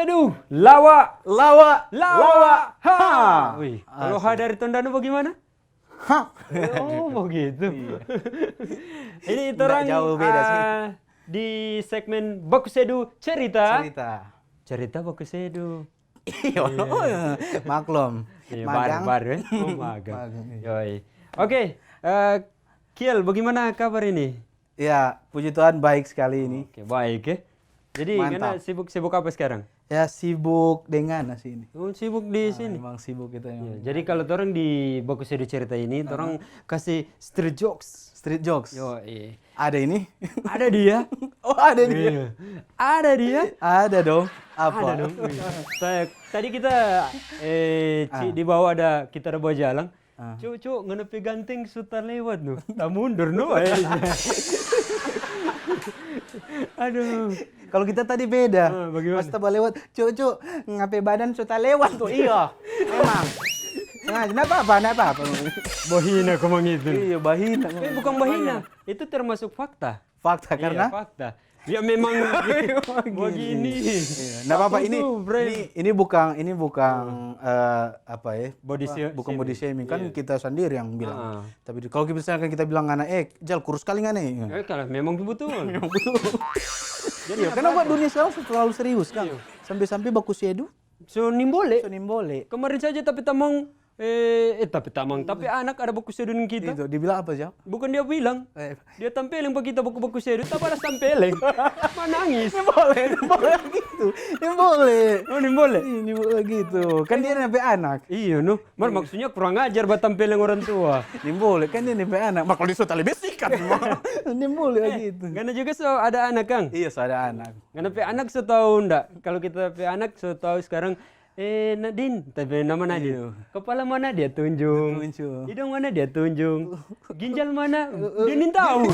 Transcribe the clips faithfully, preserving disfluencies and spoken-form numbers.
Aduh, lawa, Lawa, lawa, ha. Wih, kalau ha dari Tondano bagaimana? Hah? Oh, begitu. Iya. Ini Nggak orang jauh beda sih. ah, di segmen Baku Sedu Cerita. Cerita. Cerita Baku Sedu. Iya, maklum. Iya, Magang. Baru, baru, eh. Oh, magang. Magang, iya. Yoi. Oke, eh, Kiel, bagaimana kabar ini? Ya, puji Tuhan baik sekali ini. Oke, baik ya. Jadi, Mantap. Ngana sibuk-sibuk apa sekarang? Ya, sibuk dengan sih ini. Oh, sibuk di Ah, sini. Memang sibuk kita Ya, yang jadi kalau torang di Baku Sedu Cerita ini, torang kasih street jokes. Street jokes. Yo, iya. Ada ini? Ada dia. Oh, ada nih. Iya. Ada dia. Ada dong. Apa? Ada dong. Iya. Saya- Tadi kita eh ci- di bawah ada kita ada bawa jalan. Ah. Cuk, cuk, ngana pe ganteng so ta lewat no. Ta mundur no. Eh. Aduh. Kalau kita tadi beda. Ah, bagaimana? Pas ta balewat, cuk, cuk, ngana pe badan so ta lewat tuh. Iya. Emang. Nah, kenapa apa? Kenapa apa? Bahina ko mang itu. Iya, bahina. Eh, bukan bahina. Itu termasuk fakta. Fakta Iya, karena fakta. Ya memang begini. Iya, nggak apa-apa ini, Aku tuh, Bray. ini ini bukan ini bukan eh, apa ya? Body Apa? sha- Bukan shaming. Body shaming kan Iya. Kita sendiri yang bilang. Ah. Tapi kalau misalkan kita bilang ngana eh jal kurus kali ngana eh. Eh, kalau memang betul. Iya, kenapa dunia sekarang terlalu serius kan? Sampai-sampai baku sedu, So nimbole. so nimbole. Kemarin saja tapi tamang eh, eh tapi tamang, tapi anak ada baku sedu deng kita. Itu dibilang apa jal? Bukan dia bilang. Eh, Dia tampeleng pa kita baku-baku sedu, ta balas tampeleng. Manangis. Ini boleh, ini boleh gitu. Ini boleh. Oh, nimbole. Ini boleh gitu. Kan dia nyampe anak. Iya no, mar maksudnya kurang ajar buat tampeleng orang tua. Ini boleh kan dia nyampe anak. Mak kalau dia sudah lebih sikat. Ini boleh gitu. Ngana juga so ada anak kang. Iya, so ada anak. Ngana pe anak so tau nda? Kalau kita pe anak so tau sekarang, eh Nadine, tapi nama Nadine. Iya. Kepala mana dia tunjung? Tunjung. Hidung mana dia tunjung? Ginjal mana? Dia nin tahu.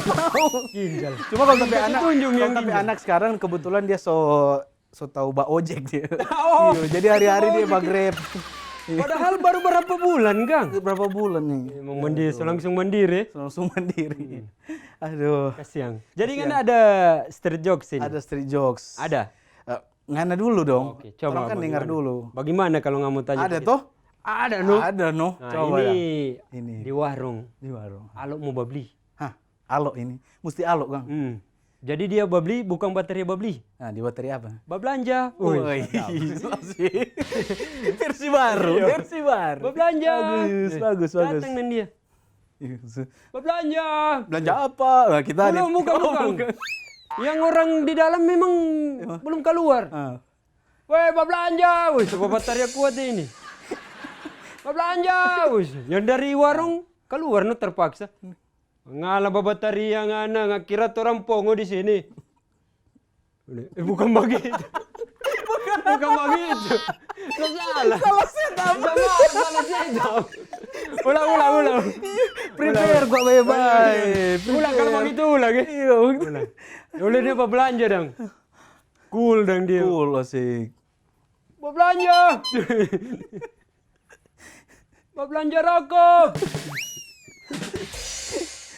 Ginjal. Cuma kalau tapi Ginjal anak, tunjung kalau yang tapi ginjal. Anak sekarang kebetulan dia so so tahu ba ojek dia. Oh, Iya, jadi hari-hari dia ojek. Ba Grab. Padahal baru berapa bulan kang? Berapa bulan nih? Emang mandiri, so langsung mandiri. Langsung mandiri. Aduh. Kasiang. Jadi kan ada street jokes ini. Ada street jokes. Ada. Eh, ngana dulu dong. Oke, coba. Orang kan dengar Bagaimana? Dulu. Bagaimana kalau nggak mau tanya? Ada kita? Toh? Ada no. Ada no. Nah, Coba ini ya. Ini. Di warung. Di warung. Alo mau babli. Hah? Alo ini. Mesti alo kang. Hmm. Jadi dia babli bukan bateria babli. Nah, di bateria apa? Bablanja. Woi, Woi. versi baru, versi baru. Bablanja. Bagus, bagus, bagus. Datang dan dia. Iya, se- Bablanja. Belanja apa? Nah, kita Belum, di- bukan, Oh, bukan. Yang orang di dalam memang belum keluar. Ah. Weh, bablanja. Wih, coba bataria kuat ini. Bablanja. Wih, yang dari warung keluar no terpaksa. Ngala babataria ngana, ngakira torang pongo di sini. Eh, bukan begitu. Bukan begitu. Salah. Salah setup. Salah, salah setup. Ulang, ulang, ulang. Prepare gua bae-bae. Ulang kalau begitu ulang ya. Iya, begitu. Ulang. Ulang dia apa belanja dong? Cool dong dia. Cool, asik. Mau belanja. Mau belanja rokok.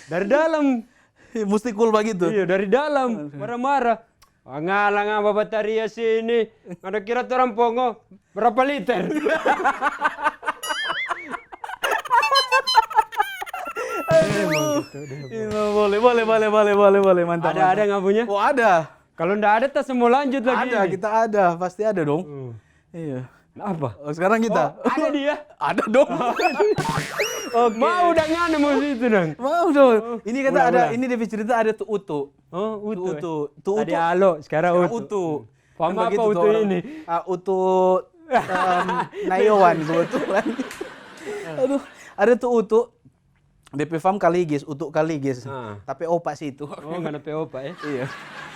Dari dalam. Eh, mesti cool begitu. Iya, dari dalam. Marah-marah. Ngala ngana babataria sini. Ada kira tu orang pongo. Berapa liter? Aduh. Ini boleh, boleh, boleh, boleh, boleh, boleh, mantap. Ada, ada Mantap. Nggak punya? Oh, ada. Kalau ndak ada, kita semua lanjut lagi. Ada, Ini. Kita ada, pasti ada dong. Hmm. Iya. Apa? Oh, sekarang kita. Oh, ada dia. Ada dong. Oke. Mau udah ngana mau situ dong. Mau dong. Ini kata Ulang, ada, ulang. Ini dia cerita ada tu utu. Oh, utu. Utu. Eh. Tu Tadi utu. alo, sekarang Sekarang utu. utu. Paham Kan apa begitu utu tuh orang. Ini? Ah, utu em, Nayawan kebetulan. Aduh, ada tu utu. D P fam kaligis, utu kaligis. Ah. Tapi opa situ. Oh, nggak ada P O Pak ya? Iya.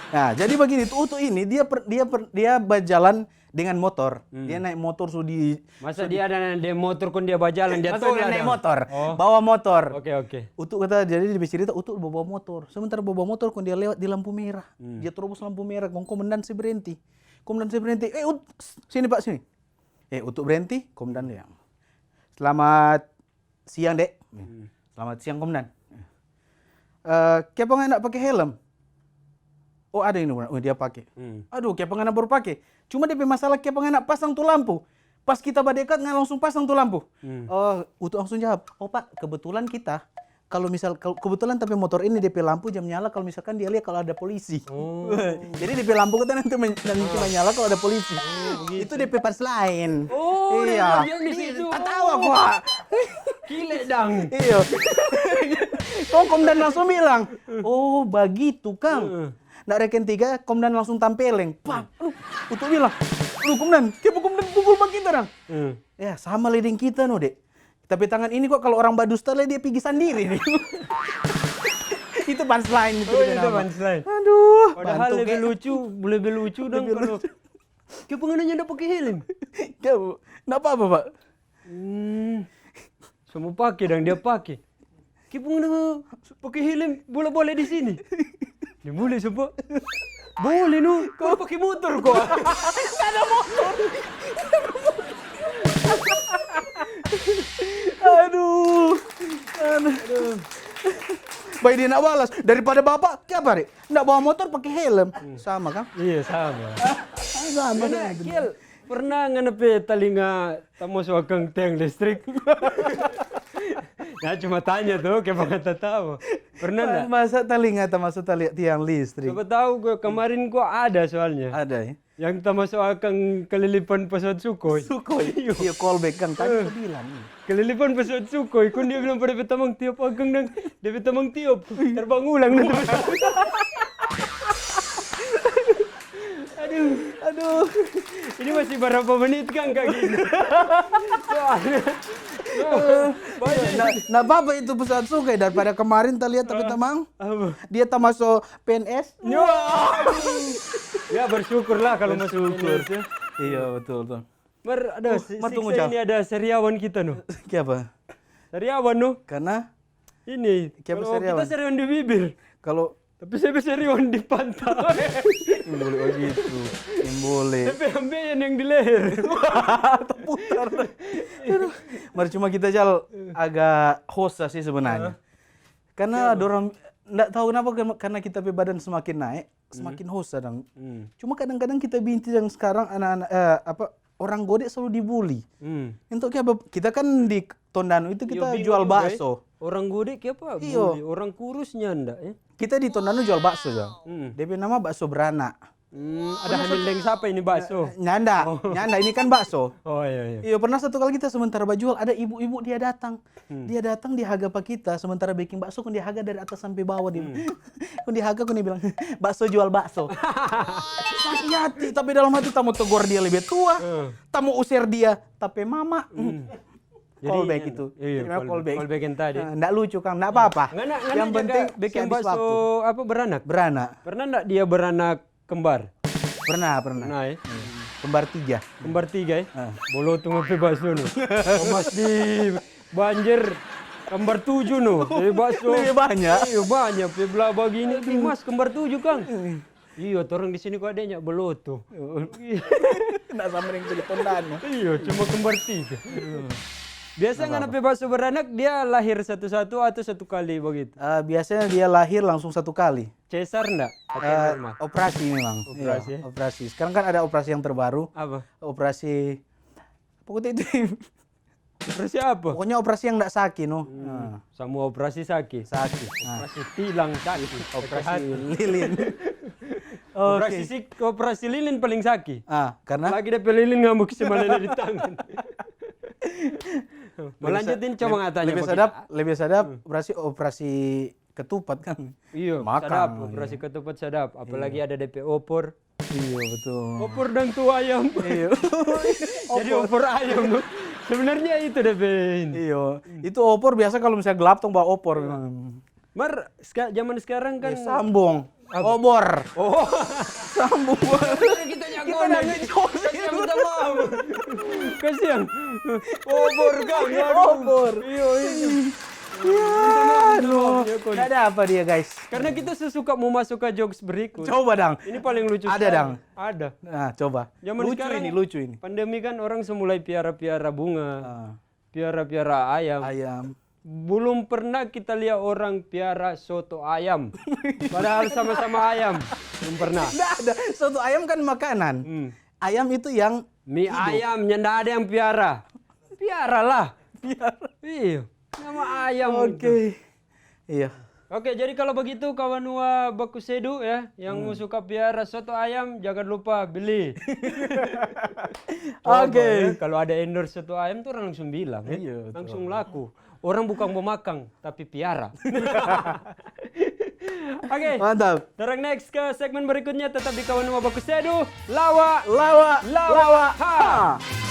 Nah, jadi begini, tu utu ini dia per, dia per, dia berjalan dengan motor. Hmm. Dia naik motor su di Masa dia ada dia motor kon dia bajalan dia Masa tolak dia naik dong? motor, Oh. Bawa motor. Oke, oke. Utu kata jadi dia bercerita Utu bawa motor. Sementara bawa motor kon dia lewat di lampu merah. Hmm. Dia terobos lampu merah, kong komandan si berhenti. Komandan si berhenti. Eh, Ut, sini Pak, sini. Eh, Utu berhenti, komandan dia. Selamat siang, Dek. Hmm. Selamat siang, Komandan. Eh, kiapa nggak enak pakai helm? Oh, ada ini, oh, dia pake. Hmm. Aduh, kiapa ngana baru pake? Cuma depe masalah kiapa ngana pasang tu lampu. Pas kita badekat, ngana langsung pasang tu lampu. Hmm. Oh, Utu langsung jawab, "Oh, Pak, kebetulan kita, kalau misal, kalau kebetulan tapi motor ini depe lampu jam nyala kalau misalkan dia lihat kalau ada polisi." Oh. Jadi depe lampu kita nanti men-, nanti menyala kalau ada polisi. Oh, begitu. Itu depe pas lain. Oh, iya. Dia di situ. Tatawa gua. Kile dang. Iyo. Kong komandan langsung bilang, "Oh, bagitu, Kang." Heeh. Nda reken tiga, komandan langsung tampeleng. Pak, aduh, Utu bilang, "Aduh, komandan, kiapa komandan pukul pa kita dang?" Hmm. Ya, sama le deng kita no, Dek. Tapi tangan ini kok kalau orang badusta le dia pigi sandiri nih. Itu punchline itu. Oh, itu punchline. Aduh, padahal lebih lucu, lebih lucu dong kalau, "Kiapa ngana nyanda pake helm?" Kiapa? Nda apa-apa, Pak. Hmm. Semua pake dang dia pake. "Kiapa ngana pake helm bola-bola di sini?" "Dia boleh, sopo?" "Boleh, no. Kau pake motor, kok." Ada motor. Aduh. Aduh. Baik dia nak balas, "Daripada bapak, kiapa, Dek? Nda bawa motor pake helm." Hmm. Sama, kan? Iya, sama. Sama, sama. Kiel, pernah ngana pe talinga tamaso akang tiang listrik? Ya, cuma tanya tu, ke bang tatawa. Pernah ndak? Masa talinga tamaso tali-, tiang listrik? Siapa tahu, gua kemarin gua ada soalnya. Ada, ya? Yang tamaso akang kelilipan pesawat Sukhoi. Sukhoi? Iyo. Iyo, callback, Kang. Tadi eh, tu bilang. Kelilipan pesawat Sukhoi, kong dia bilang pada petamang tiop akang dang, dia petamang tiop, terbang ulang dang tu pesawat. Aduh, aduh. Ini masih berapa menit, Kang, kayak gini? Soalnya, oh, banyak. Nda, nda apa-apa itu pesawat Sukhoi, daripada kemarin ta lihat tapi tamang. Apa? Dia tamaso P N S. Ya, bersyukurlah kalau masuk P N S, ya. Iya, betul, betul. Mar, ada, oh, si-, mar tunggu, siksa Jal. Ini ada sariawan kita, no. Kiapa? Sariawan, no. Karena? Ini, kiapa kalau sariawan? Kita sariawan di bibir. Kalau tapi saya sariawan di pantat. Boleh begitu. Boleh. Tapi ambeien yang di leher. Terputar. Aduh. Mar cuma kita, Jal, agak hosa sih sebenarnya. Hah? Karena dorang, ndak tahu kenapa, karena kita pe badan semakin naik, semakin hosa dang. Hmm. Cuma kadang-kadang kita binti yang sekarang anak-anak, eh, apa, orang Gode selalu dibully. Hmm. Untuk kiapa? Kita kan di Tondano itu kita jual bakso. Orang Gode kiapa bully? Orang kurus nyanda, eh? Kita di Tondano jual bakso, Jal. Hmm. Dia pe nama bakso beranak. Hmm, ada hanya deng sapa ini bakso? Nyanda, oh. Nyanda, ini kan bakso. Oh, iya, iya. Iyo, pernah satu kali kita sementara bajual, ada ibu-ibu dia datang. Hmm. Dia datang, dia haga pa kita, sementara beking bakso, kong dia haga dari atas sampe bawa dia. Hmm. Kong dia haga, kong dia bilang, "Bakso jual bakso." Sakit hati, tapi dalam hati ta mo tegur dia lebe tua, hmm, ta mo user dia, tapi mama. Hmm. Jadi, callback itu. Iya, jadi memang callback. Callback yang tadi. Eh, ndak lucu, Kang. Ndak apa-apa. Ngana, ngana yang penting biking bakso apa, beranak? Beranak. Pernah ndak dia beranak kembar? Pernah, pernah. Pernah, ya? Iya. Kembar tiga. Kembar tiga, ya? Ah. Boloto mo pe bakso, no. Pas di banjir, kembar tujuh, no. Pe bakso. Lebih banyak. Iya, banyak. Pe bla bagini, pi mas kembar tujuh, Kang. Iya. Iyo, torang di sini kok adanya boloto. Ndak sama deng tu di Tondano. Iyo, cuma kembar tiga. Biasa ngana pe bakso beranak, dia lahir satu-satu atau satu kali begitu? Eh, biasanya dia lahir langsung satu kali. Cesar ndak? Atau normal? Eh, operasi memang. Operasi, iya, ya? Operasi. Sekarang kan ada operasi yang terbaru. Apa? Operasi, apa kata itu? Operasi apa? Pokoknya operasi yang ndak saki, no. Hmm, nah. Samua operasi saki. Saki. Nah. Operasi tilang saki. Operasi lilin. Oke. Operasi sik-, operasi lilin paling saki. Ah, karena? Lagi depe lilin ngambek se malele di tangan. Melanjutin, coba ngatanya lebih sadap, lebih sadap operasi, operasi ketupat kan. Iyo, makang, sadap, operasi ketupat sadap. Apalagi ada depe opor. Iyo, betul. Opor dang tu ayam. Iyo. Jadi opor ayam tu. Sebenarnya itu depe ini. Iyo. Itu opor biasa kalau misalnya gelap tong bawa opor memang. Mar, seka-, zaman sekarang kan sambung. Apa? Obor. Oh. Sambung. Kita nyanyi. Kita nyanyi. Kasihan. Obor, Kang. Aduh. Obor. Iyo, iyo. Ya, aduh. Nggak ada apa dia, guys. Karena kita suka mau masuk ke jokes berikut. Coba dang. Ini paling lucu sekali. Ada dang. Ada. Nah, coba. Lucu ini, lucu ini. Zaman sekarang pandemi kan orang semulai piara-piara bunga. Ah. Piara-piara ayam. Ayam. Belum pernah kita lihat orang piara soto ayam. Padahal sama-sama ayam. Belum pernah. Nggak ada. Soto ayam kan makanan. Hmm. Ayam itu yang Mie hidup. Ayam, nyanda ada yang piara. Piara lah. Iya. Nama ayam Oke. Itu. Iya. Oke, jadi kalau begitu kawan wa baku sedu ya, yang mau suka piara soto ayam, jangan lupa beli. Coba Oke. Ya, kalau ada endorse soto ayam tuh orang langsung bilang ya. Iya, betul. Langsung laku. Orang bukan mau makan, tapi piara. Oke. Mantap. Torang next ke segmen berikutnya, tetap di kawan wa baku sedu. Lawa. Lawa, Lawa. lawa. Ha. Ha.